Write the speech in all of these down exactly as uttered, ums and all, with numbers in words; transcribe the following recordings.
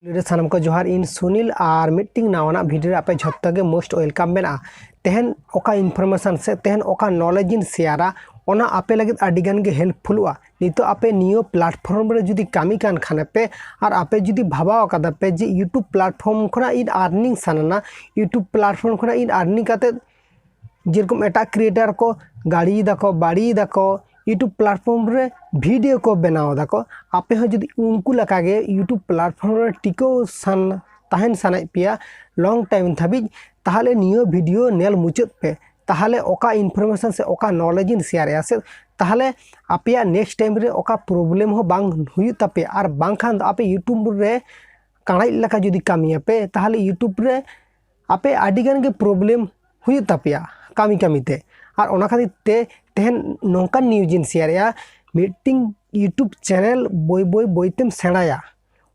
ᱨᱮ ᱥᱟᱱᱟᱢ ᱠᱚ ᱡᱚᱦᱟᱨ, ᱤᱧ ᱥᱩᱱᱤᱞ ᱟᱨ ᱢᱤᱫᱴᱤᱝ ᱱᱟᱣᱟᱱᱟᱜ ᱵᱷᱤᱰᱤᱭᱳ ᱨᱮ ᱟᱯᱮ ᱡᱷᱚᱛᱚ ᱜᱮ most welcome ᱢᱮᱱᱟᱜᱼᱟ᱾ ᱛᱮᱦᱮᱧ ᱚᱠᱟ ᱤᱱᱯᱷᱚᱨᱢᱮᱥᱚᱱ ᱥᱮ ᱛᱮᱦᱮᱧ ᱚᱠᱟ ᱱᱚᱞᱮᱡᱽ ᱤᱧ ᱥᱮᱭᱟᱨᱟ, ᱚᱱᱟ ᱟᱯᱮ ᱞᱟᱹᱜᱤᱫ ᱟᱹᱰᱤ ᱜᱟᱱ ᱜᱮ ᱦᱮᱞᱯᱯᱷᱩᱞᱚᱜᱼᱟ᱾ ᱱᱤᱛᱚᱜ ᱟᱯᱮ ᱱᱤᱭᱟᱹ ᱯᱞᱟᱴᱯᱷᱚᱨᱢ ᱨᱮ ᱡᱩᱫᱤ ᱠᱟᱹᱢᱤ ᱠᱟᱱ ᱠᱷᱟᱱ ᱯᱮ ᱟᱨ ᱟᱯᱮ ᱡᱩᱫᱤ ᱵᱷᱟᱵᱟᱣ ᱟᱠᱟᱫᱟ ᱯᱮ ᱡᱮ YouTube ᱯᱞᱟᱴᱯᱷᱚᱨᱢ ᱠᱷᱚᱱᱟᱜ ᱤᱧ ᱟᱨᱱᱤᱝ ᱥᱟᱱᱟᱱᱟ, YouTube ᱯᱞᱟᱴᱯᱷᱚᱨᱢ ᱠᱷᱚᱱᱟᱜ ᱤᱧ ᱟᱨᱱᱤᱝ ᱠᱟᱛᱮ ᱡᱮᱨᱚᱠᱚᱢ ᱮᱴᱟᱜ ᱠᱨᱤᱭᱮᱴᱟᱨ ᱠᱚ ᱜᱟᱹᱲᱤᱭ ᱫᱟᱠᱚ, ᱵᱟᱹᱲᱤᱭ ᱫᱟᱠᱚ, YouTube ᱯᱞᱟᱴᱯᱷᱚᱨᱢ ᱨᱮ ᱵᱷᱤᱰᱤᱭᱳ ᱠᱚ ᱵᱮᱱᱟᱣ ᱫᱟᱠᱚ, ᱟᱯᱮ ᱦᱚᱸ ᱡᱩᱫᱤ ᱩᱱᱠᱩ ᱞᱮᱠᱟᱜᱮ YouTube ᱯᱞᱟᱴᱯᱷᱚᱨᱢ ᱨᱮ ᱴᱤᱠᱟᱹᱣ ᱥᱟᱱ ᱛᱟᱦᱮᱱ ᱥᱟᱱᱟᱭᱮᱫ ᱯᱮᱭᱟ ᱞᱚᱝ ᱴᱟᱭᱤᱢ ᱫᱷᱟᱹᱵᱤᱡ, ᱛᱟᱦᱚᱞᱮ ᱱᱤᱭᱟᱹ ᱵᱷᱤᱰᱤᱭᱳ ᱧᱮᱞ ᱢᱩᱪᱟᱹᱫ ᱯᱮ᱾ ᱛᱟᱦᱚᱞᱮ ᱚᱠᱟ ᱤᱱᱯᱷᱚᱨᱢᱮᱥᱚᱱ ᱥᱮ ᱚᱠᱟ ᱱᱚᱞᱮᱡᱽ ᱤᱧ ᱥᱮᱭᱟᱨᱮᱜᱼᱟ ᱥᱮ, ᱛᱟᱦᱚᱞᱮ ᱟᱯᱮᱭᱟᱜ ᱱᱮᱠᱥᱴ ᱴᱟᱭᱤᱢ ᱨᱮ ᱚᱠᱟ ᱯᱨᱚᱵᱞᱮᱢ ᱦᱚᱸ ᱵᱟᱝ ᱦᱩᱭᱩᱜ ᱛᱟᱯᱮᱭᱟ᱾ ᱟᱨ ᱵᱟᱝᱠᱷᱟᱱ ᱫᱚ ᱟᱯᱮ YouTube ᱨᱮ ᱠᱟᱬᱟᱡ ᱞᱮᱠᱟ ᱡᱩᱫᱤ ᱠᱟᱹᱢᱤᱭᱟᱯᱮ, ᱛᱟᱦᱚᱞᱮ YouTube ᱨᱮ ᱟᱯᱮ ᱟᱹᱰᱤ ᱜᱟᱱ ᱜᱮ ᱯᱨᱚᱵᱞᱮᱢ ᱦᱩᱭᱩᱜ ᱛᱟᱯᱮᱭᱟ ᱠᱟᱹᱢᱤ ᱠᱟᱹᱢᱤ ᱛᱮ᱾ ᱟᱨ ᱚᱱᱟ ᱠᱷᱟᱹᱛᱤᱨ ᱛᱮ ᱛᱮᱦᱮᱧ ᱱᱚᱝᱠᱟᱱ ᱱᱤᱭᱩᱡᱽ ᱤᱧ ᱥᱮᱭᱟᱨᱮᱜᱼᱟ, ᱢᱤᱫᱴᱤᱝ YouTube ᱪᱮᱱᱮᱞ ᱵᱟᱹᱭ ᱵᱟᱹᱭ ᱵᱟᱹᱭ ᱛᱮᱢ ᱥᱮᱬᱟᱭᱟ,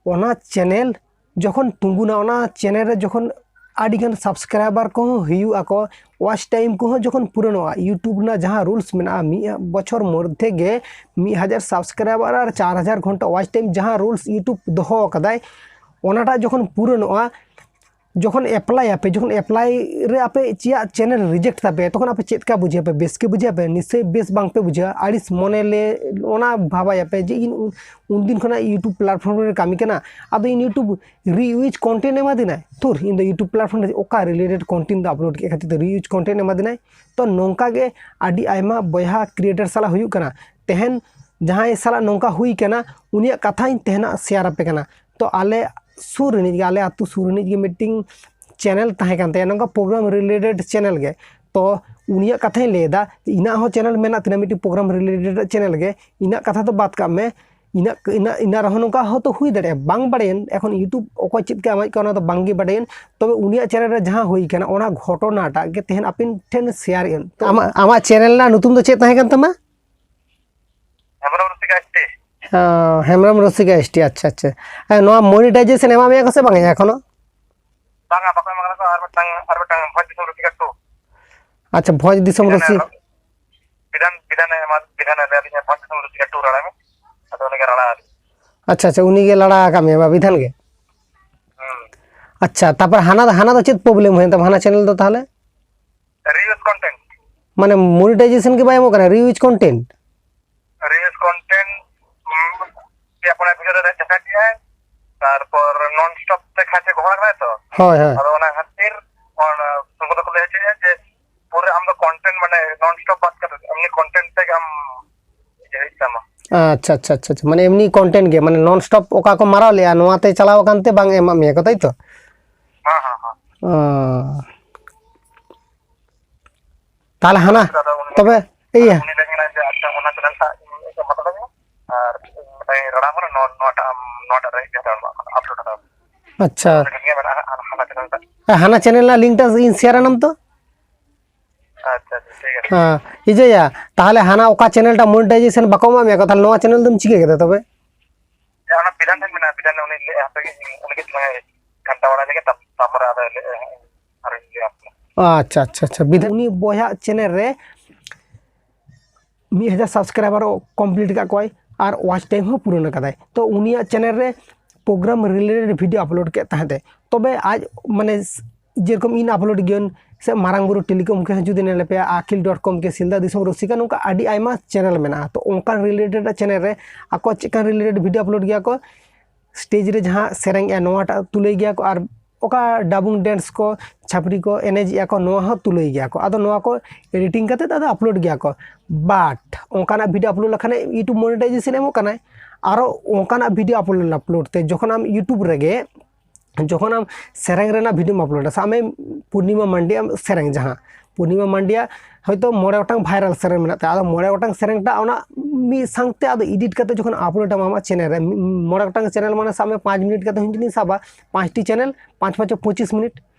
ᱚᱱᱟ ᱪᱮᱱᱮᱞ ᱡᱚᱠᱷᱚᱱ ᱛᱤᱸᱜᱩᱱᱟ, ᱚᱱᱟ ᱪᱮᱱᱮᱞ ᱨᱮ ᱡᱚᱠᱷᱚᱱ ᱟᱹᱰᱤ ᱜᱟᱱ ᱥᱟᱵᱥᱠᱨᱟᱭᱵᱟᱨ ᱠᱚᱦᱚᱸ ᱦᱩᱭᱩᱜ ᱟᱠᱚ, ᱣᱟᱪ ᱴᱟᱭᱤᱢ ᱠᱚᱦᱚᱸ ᱡᱚᱠᱷᱚᱱ ᱯᱩᱨᱟᱹᱱᱚᱜᱼᱟ, YouTube ᱨᱮᱱᱟᱜ ᱡᱟᱦᱟᱸ ᱨᱩᱞᱥ ᱢᱮᱱᱟᱜᱼᱟ, ᱢᱤᱫ ᱵᱚᱪᱷᱚᱨ ᱢᱚᱫᱽᱫᱷᱮ ᱜᱮ ᱢᱤᱫ ᱦᱟᱡᱟᱨ ᱥᱟᱵᱥᱠᱨᱟᱭᱵᱟᱨ ᱟᱨ ᱪᱟᱨ ᱦᱟᱡᱟᱨ ᱜᱷᱚᱱᱴᱟ ᱣᱟᱪ ᱴᱟᱭᱤᱢ ᱡᱟᱦᱟᱸ ᱨᱩᱞᱥ YouTube ᱫᱚᱦᱚ ᱟᱠᱟᱫᱟᱭ, ᱚᱱᱟᱴᱟᱜ ᱡᱚᱠᱷᱚᱱ ᱯᱩᱨᱟᱹᱱᱚᱜᱼᱟ, ᱡᱚᱠᱷᱚᱱ ᱮᱯᱞᱟᱭ ᱟᱯᱮ, ᱡᱚᱠᱷᱚᱱ ᱮᱯᱞᱟᱭ ᱨᱮ ᱟᱯᱮ ᱪᱮᱭᱟᱜ ᱪᱮᱱᱮᱞ ᱨᱤᱡᱮᱠᱴ ᱛᱟᱯᱮ, ᱛᱚᱠᱷᱚᱱ ᱟᱯᱮ ᱪᱮᱫ ᱞᱮᱠᱟ ᱵᱩᱡᱷᱟᱹᱣ ᱯᱮ? ᱵᱮᱥ ᱜᱮ ᱵᱩᱡᱷᱟᱹᱣ ᱯᱮ? ᱱᱤᱥᱪᱚᱭ ᱵᱮᱥ ᱵᱟᱝ ᱯᱮ ᱵᱩᱡᱷᱟᱹᱣᱟ, ᱟᱹᱲᱤᱥ ᱢᱚᱱᱮ ᱞᱮ ᱚᱱᱟ ᱵᱷᱟᱵᱟᱭᱟᱯᱮ ᱡᱮ ᱤᱧ ᱩᱱ-, ᱩᱱᱫᱤᱱ ᱠᱷᱚᱱᱟᱜ YouTube ᱯᱞᱟᱴᱯᱷᱚᱨᱢ ᱨᱮ ᱠᱟᱹᱢᱤ ᱠᱟᱱᱟ, ᱟᱫᱚ ᱤᱧ YouTube ᱨᱤᱭᱩᱡᱽ ᱠᱚᱱᱴᱮᱱᱴ ᱮᱢᱟ ᱫᱤᱱᱟᱭ, ᱛᱷᱩᱨ, ᱤᱧ ᱫᱚ YouTube ᱯᱞᱟᱴᱯᱷᱚᱨᱢ ᱨᱮ ᱚᱠᱟ ᱨᱤᱞᱮᱴᱮᱰ ᱠᱚᱱᱴᱮᱱᱴ ᱫᱚ ᱟᱯᱞᱳᱰ ᱠᱮᱫ ᱠᱷᱟᱹᱛᱤᱨ ᱛᱮ ᱨᱤᱭᱩᱡᱽ ᱠᱚᱱᱴᱮᱱᱴ ᱮᱢᱟ ᱫᱤᱱᱟᱭ᱾ ᱛᱚ ᱱᱚᱝᱠᱟ ᱜᱮ ᱟᱹᱰᱤ ᱟᱭᱢᱟ ᱵᱚᱭᱦᱟ ᱠᱨᱤᱭᱮᱴᱟᱨ ᱥᱟᱞᱟᱜ ᱦᱩᱭᱩᱜ ᱠᱟᱱᱟ᱾ ᱛᱮᱦᱮᱧ ᱡᱟᱦᱟᱸᱭ ᱥᱟᱞᱟᱜ ᱱᱚᱝᱠᱟ ᱦᱩᱭ ᱠᱟᱱᱟ, ᱩᱱᱤᱭᱟᱜ ᱠᱟᱛᱷᱟᱧ ᱛᱮᱦᱮᱧᱟᱜ ᱥᱮᱭᱟᱨ ᱟᱯᱮ ᱠᱟᱱᱟ᱾ ᱛᱚ ᱟᱞᱮ ᱥᱩᱨ ᱨᱤᱱᱤᱡ ᱜᱮ, ᱟᱞᱮ ᱟᱹᱛᱩ ᱥᱩᱨ ᱨᱤᱱᱤᱡ ᱜᱮ ᱢᱤᱫᱴᱤᱝ ᱪᱮᱱᱮᱞ ᱛᱟᱦᱮᱸ ᱠᱟᱱ ᱛᱟᱭᱟ, ᱱᱚᱝᱠᱟ ᱯᱨᱳᱜᱨᱟᱢ ᱨᱤᱞᱮᱴᱮᱰ ᱪᱮᱱᱮᱞ ᱜᱮ᱾ ᱛᱚ ᱩᱱᱤᱭᱟᱜ ᱠᱟᱛᱷᱟᱧ ᱞᱟᱹᱭ ᱮᱫᱟ, ᱤᱧᱟᱹᱜ ᱦᱚᱸ ᱪᱮᱱᱮᱞ ᱢᱮᱱᱟᱜ ᱛᱤᱧᱟ ᱢᱤᱫᱴᱤᱡ ᱯᱨᱳᱜᱨᱟᱢ ᱨᱤᱞᱮᱴᱮᱰ ᱪᱮᱱᱮᱞ ᱜᱮ᱾ ᱤᱧᱟᱹᱜ ᱠᱟᱛᱷᱟ ᱫᱚ ᱵᱟᱫ ᱠᱟᱜ ᱢᱮ, ᱤᱱᱟᱹᱜ, ᱤᱱᱟᱹᱜ, ᱤᱱᱟᱹᱜ ᱨᱮᱦᱚᱸ ᱱᱚᱝᱠᱟ ᱦᱚᱸᱛᱚ ᱦᱩᱭ ᱫᱟᱲᱮᱭᱟᱜᱼᱟ, ᱵᱟᱝ ᱵᱟᱲᱟᱭᱟᱹᱧ᱾ ᱮᱠᱷᱚᱱ YouTube ᱚᱠᱚᱭ ᱪᱮᱫ ᱠᱚ ᱮᱢᱟᱭ ᱠᱟᱱᱟ, ᱚᱱᱟ ᱫᱚ ᱵᱟᱝᱜᱮ ᱵᱟᱰᱟᱭᱟᱹᱧ᱾ ᱛᱚᱵᱮ ᱩᱱᱤᱭᱟᱜ ᱪᱮᱱᱮᱞ ᱨᱮ ᱡᱟᱦᱟᱸ ᱦᱩᱭ ᱠᱟᱱᱟ, ᱚᱱᱟ ᱜᱷᱚᱴᱚᱱᱟᱴᱟᱜ ᱜᱮ ᱛᱮᱦᱮᱧ ᱟᱯᱮ ᱴᱷᱮᱱ ᱥᱮᱭᱟᱨ ᱮᱫ ᱟᱹᱧ᱾ ᱛᱚ ᱟᱢᱟᱜ, ᱟᱢᱟᱜ ᱪᱮᱱᱮᱞ ᱨᱮᱱᱟᱜ ᱧᱩᱛᱩᱢ ᱫᱚ ᱪᱮᱫ ᱛᱟᱦᱮᱸ ᱠᱟᱱ ᱛᱟᱢᱟ? ᱦᱮᱢᱵᱨᱚᱢ ᱨᱩᱥᱤᱠᱟ ᱮᱥ ᱴᱤ᱾ ᱚ, ᱦᱮᱢᱵᱨᱚᱢ ᱨᱩᱥᱤᱠᱟ ᱮᱥ ᱴᱤ, ᱟᱪᱪᱷᱟ, ᱟᱪᱪᱷᱟ᱾ ᱦᱮᱸ, ᱱᱚᱣᱟ ᱢᱚᱱᱤᱴᱟᱭᱡᱮᱥᱚᱱ ᱮᱢᱟᱜ ᱢᱮᱭᱟ ᱠᱚ ᱥᱮ ᱵᱟᱝ ᱮᱠᱷᱚᱱᱚ? ᱵᱟᱝᱟ, ᱵᱟᱠᱚ ᱮᱢᱟ ᱠᱟᱱᱟ ᱠᱚ᱾ ᱟᱨ ᱢᱤᱫᱴᱟᱝ, ᱟᱨ ᱢᱤᱫᱴᱟᱝ ᱵᱷᱚᱸᱡᱽ ᱫᱤᱥᱚᱢ ᱨᱩᱥᱤᱠᱟ ᱴᱩ᱾ ᱟᱪᱪᱷᱟ, ᱵᱷᱚᱸᱡᱽ ᱫᱤᱥᱚᱢ ᱵᱤᱫᱷᱟᱱ ᱨᱩᱥᱤ- ᱮ-, ᱵᱤᱫᱷᱟᱱ, ᱵᱤᱫᱷᱟᱱ ᱮ ᱮᱢᱟ, ᱵᱤᱫᱷᱟᱱ ᱮ ᱞᱟᱹᱭ ᱟᱹᱫᱤᱧᱟ, ᱵᱷᱚᱸᱡᱽ ᱫᱤᱥᱚᱢ ᱨᱩᱥᱤᱠᱟ ᱴᱩ ᱨᱟᱲᱟ ᱢᱮ᱾ ᱟᱫᱚ ᱩᱱᱤᱜᱮ ᱨᱟᱲᱟ ᱟᱹᱫᱤᱧᱟ᱾ ᱟᱪᱪᱷᱟ, ᱟᱪᱪᱷᱟ, ᱩᱱᱤᱜᱮ ᱞᱟᱲᱟ ᱟᱠᱟᱫ ᱢᱮᱭᱟ ᱵᱟ, ᱵᱤᱫᱷᱟᱱ ᱜᱮ? ᱟᱪᱪᱷᱟ, ᱛᱟᱯᱚᱨ ᱦᱟᱱᱟ ᱫᱚ, ᱦᱟᱱᱟ ᱫᱚ ᱪᱮᱫ problem ᱦᱩᱭᱮᱱ ᱛᱟᱢᱟ ᱦᱟᱱᱟ ᱪᱮᱱᱮᱞ ᱫᱚ ᱛᱟᱦᱚᱞᱮ? Reuse content. ᱢᱟᱱᱮ ᱢᱚᱱᱤᱴᱟᱭᱡᱮᱥᱚᱱ ᱜᱮ ᱵᱟᱭ ᱮᱢᱚᱜ ᱠᱟᱱᱟ, ᱨᱤᱭᱩᱡᱽ ᱠᱚᱱᱴᱮᱱᱴ᱾ ᱨᱤᱭᱩᱡᱽ ᱠᱚᱱᱴᱮᱱᱴ ᱯᱮᱭᱟ ᱯᱩᱱᱭᱟ ᱵᱷᱤᱰᱤᱭᱳ ᱨᱮ ᱪᱮᱠᱟ ᱠᱮᱜᱼᱟᱭ, ᱛᱟᱨᱯᱚᱨ ᱱᱚᱱ ᱥᱴᱚᱯ ᱛᱮ ᱠᱷᱟᱪᱮ ᱜᱚᱦᱚᱲ ᱠᱟᱱᱟ ᱛᱚ᱾ ᱦᱳᱭ, ᱦᱳᱭ᱾ ᱟᱫᱚ ᱚᱱᱟ ᱠᱷᱟᱹᱛᱤᱨ ᱚᱱᱟ ᱥᱚᱝᱜᱚ ᱫᱚᱠᱚ ᱞᱟᱹᱭ ᱦᱚᱪᱚᱭᱟ ᱡᱮ ᱯᱩᱨᱟᱹ ᱟᱢ ᱫᱚ ᱠᱚᱱᱴᱮᱱᱴ ᱢᱟᱱᱮ ᱱᱚᱱ ᱥᱴᱚᱯ ᱵᱟᱫ ᱠᱟᱛᱮ ᱮᱢᱱᱤ ᱠᱚᱱᱴᱮᱱᱴ ᱛᱮᱜᱮ ᱟᱢ ᱤᱭᱟᱹ ᱦᱩᱭᱩᱜ ᱛᱟᱢᱟ᱾ ᱟᱪᱪᱷᱟ, ᱟᱪᱪᱷᱟ, ᱟᱪᱪᱷᱟ, ᱟᱪᱪᱷᱟ᱾ ᱢᱟᱱᱮ ᱮᱢᱱᱤ ᱠᱚᱱᱴᱮᱱᱴ ᱜᱮ, ᱢᱟᱱᱮ ᱱᱚᱱ ᱥᱴᱚᱯ ᱚᱠᱟ ᱠᱚ ᱢᱟᱨᱟᱣ ᱞᱮᱜᱼᱟ, ᱱᱚᱣᱟ ᱛᱮ ᱪᱟᱞᱟᱣ ᱟᱠᱟᱱ ᱛᱮ ᱵᱟᱝ ᱮᱢᱟᱜ ᱢᱮᱭᱟ ᱠᱚ, ᱛᱟᱭ ᱛᱚ? ᱦᱮᱸ, ᱦᱮᱸ, ᱦᱮᱸ᱾ ᱚ᱾ ᱛᱟᱦᱚᱞᱮ ᱦᱟᱱᱟ, ᱟᱫᱚ ᱩᱱᱤ ᱛᱚᱵᱮ, ᱤᱭᱟᱹ, ᱩᱱᱤ ᱞᱟᱹᱭ ᱠᱟᱱᱟ ᱡᱮ, "ᱟᱪᱪᱷᱟ, ᱚᱱᱟ ᱪᱮᱱᱮᱞ ᱴᱟᱜ ᱤᱧ ᱮᱢ ᱦᱚᱴᱚ ᱠᱟᱹᱧ ᱢᱮ, ᱟᱨ ᱤᱧ ᱢᱤᱫᱴᱟᱝ ᱤᱧ ᱨᱚᱲ ᱟᱢ ᱠᱟᱱᱟ, ᱱᱚᱣᱟ, ᱱᱚᱣᱟᱴᱟᱜ ᱟᱢ, ᱱᱚᱣᱟᱴᱟᱜ ᱨᱮ ᱤᱭᱟᱹ ᱦᱟᱛᱟᱲ ᱢᱮ, ᱟᱯᱞᱳᱰ ᱦᱟᱛᱟᱲ ᱢᱮ᱾" ᱟᱪᱪᱷᱟ᱾ ᱚᱸᱰᱮ ᱜᱮ ᱢᱮᱱᱟᱜᱼᱟ ᱦᱟᱸᱜ, ᱦᱟᱱᱟ ᱪᱮᱱᱮᱞ ᱴᱟᱜ᱾ ᱦᱟᱱᱟ ᱪᱮᱱᱮᱞ ᱨᱮᱱᱟᱜ ᱞᱤᱝᱠ ᱴᱟᱜ ᱤᱧ ᱥᱮᱭᱟᱨ ᱟᱱᱟᱢ ᱛᱚ? ᱟᱪᱪᱷᱟ, ᱟᱪᱪᱷᱟ, ᱴᱷᱤᱠ ᱟᱪᱷᱮ᱾ ᱦᱮᱸ, ᱤᱭᱟᱹᱭᱟ, ᱛᱟᱦᱚᱞᱮ ᱦᱟᱱᱟ ᱚᱠᱟ ᱪᱮᱱᱮᱞ ᱴᱟᱜ ᱢᱚᱱᱤᱴᱟᱭᱡᱮᱥᱚᱱ ᱵᱟᱠᱚ ᱮᱢᱟᱜ ᱢᱮᱭᱟ ᱠᱚ, ᱛᱟᱦᱚᱞᱮ ᱱᱚᱣᱟ ᱪᱮᱱᱮᱞ ᱫᱚᱢ ᱪᱤᱠᱟᱹ ᱠᱮᱫᱟ ᱛᱚᱵᱮ? ᱦᱮᱸ, ᱚᱱᱟ ᱵᱤᱫᱷᱟᱱ ᱴᱷᱮᱱ ᱢᱮᱱᱟᱜᱼᱟ, ᱵᱤᱫᱷᱟᱱ ᱩᱱᱤ ᱞᱟᱹᱭ ᱦᱟᱯᱮ ᱜᱮ, ᱩᱱᱤ ᱜᱮ ᱛᱷᱚᱲᱟᱭ ᱜᱷᱟᱱᱴᱟ ᱵᱟᱲᱟᱭ ᱞᱮᱜᱮ, ᱛᱟ-, ᱛᱟᱨᱯᱚᱨᱮ ᱟᱫᱚ ᱞᱟᱹᱭ ᱟᱹᱧ ᱦᱟᱸᱜ, ᱟᱨᱚᱧ ᱞᱟᱹᱭ ᱟᱯᱮᱭᱟ᱾ ᱟᱪᱪᱷᱟ, ᱟᱪᱪᱷᱟ, ᱟᱪᱪᱷᱟ᱾ ᱵᱤᱫᱷᱟᱱ ᱩᱱᱤ ᱵᱚᱭᱦᱟ ᱪᱮᱱᱮᱞ ᱨᱮ ᱢᱤᱫ ᱦᱟᱡᱟᱨ ᱥᱟᱵᱥᱠᱨᱟᱭᱵᱟᱨ ᱠᱚᱢᱯᱞᱤᱴ ᱟᱠᱟᱫ ᱠᱚᱣᱟᱭ ᱟᱨ ᱣᱟᱪ ᱴᱟᱭᱤᱢ ᱦᱚᱸ ᱯᱩᱨᱟᱹᱱ ᱟᱠᱟᱫᱟᱭ᱾ ᱛᱚ ᱩᱱᱤᱭᱟᱜ ᱪᱮᱱᱮᱞ ᱨᱮ ᱯᱨᱳᱜᱨᱟᱢ ᱨᱤᱞᱮᱴᱮᱰ ᱵᱷᱤᱰᱤᱭᱳ ᱟᱯᱞᱳᱰ ᱠᱮᱫ ᱛᱟᱦᱮᱸᱫ ᱮ᱾ ᱛᱚᱵᱮ ᱟᱡ ᱢᱟᱱᱮ ᱡᱮᱨᱚᱠᱚᱢ ᱤᱧ ᱟᱯᱞᱳᱰ ᱜᱤᱭᱟᱹᱧ ᱥᱮ ᱢᱟᱨᱟᱝ ᱵᱩᱨᱩ ᱴᱮᱞᱤᱠᱚᱢ ᱩᱱᱠᱤᱱ ᱦᱚᱸ ᱡᱩᱫᱤ ᱧᱮᱞ ᱯᱮᱭᱟ ᱟᱹᱠᱷᱤᱞ ᱰᱚᱴ ᱠᱚᱢ ᱠᱮ ᱥᱤᱞᱫᱟ ᱫᱤᱥᱚᱢ ᱨᱩᱥᱤᱠᱟ, ᱱᱚᱝᱠᱟ ᱟᱹᱰᱤ ᱟᱭᱢᱟ ᱪᱮᱱᱮᱞ ᱢᱮᱱᱟᱜᱼᱟ᱾ ᱛᱚ ᱚᱱᱠᱟᱱ ᱨᱤᱞᱮᱴᱮᱰ ᱪᱮᱱᱮᱞ ᱨᱮ ᱟᱠᱚ ᱪᱮᱫᱠᱟᱱ ᱨᱤᱞᱮᱴᱮᱰ ᱵᱷᱤᱰᱤᱭᱳ ᱟᱯᱞᱳᱰ ᱜᱮᱭᱟ ᱠᱚ, ᱥᱴᱮᱡ ᱨᱮ ᱡᱟᱦᱟᱸ ᱥᱮᱨᱮᱧ ᱮᱜᱼᱟ ᱱᱚᱣᱟᱴᱟᱜ ᱛᱩᱞᱟᱹᱭ ᱜᱮᱭᱟ ᱠᱚ, ᱟᱨ ᱚᱠᱟ ᱰᱟᱵᱩᱝ ᱰᱮᱱᱥ ᱠᱚ, ᱪᱷᱟᱯᱨᱤ ᱠᱚ ᱮᱱᱮᱡ ᱮᱜᱼᱟ ᱠᱚ, ᱱᱚᱣᱟ ᱦᱚᱸ ᱛᱩᱞᱟᱹᱭ ᱜᱮᱭᱟ ᱠᱚ᱾ ᱟᱫᱚ ᱱᱚᱣᱟ ᱠᱚ ᱮᱰᱤᱴᱤᱝ ᱠᱟᱛᱮ ᱟᱫᱚ ᱟᱯᱞᱳᱰ ᱜᱮᱭᱟ ᱠᱚ᱾ ᱵᱟᱴ ᱚᱱᱠᱟᱱᱟᱜ ᱵᱷᱤᱰᱤᱭᱳ ᱟᱯᱞᱳᱰ ᱞᱮᱠᱷᱟᱱ YouTube ᱢᱚᱱᱤᱴᱟᱭᱡᱮᱥᱚᱱ ᱮᱢᱚᱜ ᱠᱟᱱᱟᱭ᱾ ᱟᱨᱚ ᱚᱱᱠᱟᱱᱟᱜ ᱵᱷᱤᱰᱤᱭᱳ ᱟᱯᱞᱳᱰ, ᱟᱯᱞᱳᱰ ᱛᱮ ᱡᱚᱠᱷᱚᱱ ᱟᱢ YouTube ᱨᱮᱜᱮ, ᱡᱚᱠᱷᱚᱱ ᱟᱢ ᱥᱮᱨᱮᱧ ᱨᱮᱱᱟᱜ ᱵᱷᱤᱰᱤᱭᱳᱢ ᱟᱯᱞᱳᱰᱟ, ᱥᱟᱵ ᱢᱮ ᱯᱩᱨᱱᱤᱢᱟ ᱢᱟᱱᱰᱤᱭᱟᱜ ᱥᱮᱨᱮᱧ, ᱡᱟᱦᱟᱸ ᱯᱩᱨᱱᱤᱢᱟ ᱢᱟᱱᱰᱤᱭᱟ ᱦᱚᱭᱛᱳ ᱢᱚᱬᱮ ᱜᱚᱴᱟᱝ ᱵᱷᱟᱭᱨᱟᱞ ᱥᱮᱨᱮᱧ ᱢᱮᱱᱟᱜ ᱛᱟᱭᱟ, ᱟᱫᱚ ᱢᱚᱬᱮ ᱜᱚᱴᱟᱝ ᱥᱮᱨᱮᱧ ᱴᱟᱜ ᱚᱱᱟ ᱢᱤᱫ ᱥᱟᱶᱛᱮ ᱟᱫᱚ ᱮᱰᱤᱴ ᱠᱟᱛᱮ ᱡᱚᱠᱷᱚᱱ ᱟᱯᱞᱳᱰ ᱟᱢ ᱟᱢᱟᱜ ᱪᱮᱱᱮᱞ ᱨᱮ, ᱢᱤ-, ᱢᱚᱬᱮ ᱜᱚᱴᱟᱝ ᱪᱮᱱᱮᱞ ᱢᱟᱱᱮ ᱥᱟᱵ ᱢᱮ ᱯᱟᱸᱪ ᱢᱤᱱᱤᱴ ᱠᱟᱛᱮ ᱦᱚᱸ ᱡᱩᱫᱤᱧ ᱥᱟᱵᱟ, ᱯᱟᱸᱪᱴᱤ ᱪᱮᱱᱮᱞ ᱯᱟᱸᱪ ᱯᱟᱸᱪ ᱯᱚᱸᱪᱤᱥ ᱢᱤᱱᱤᱴ,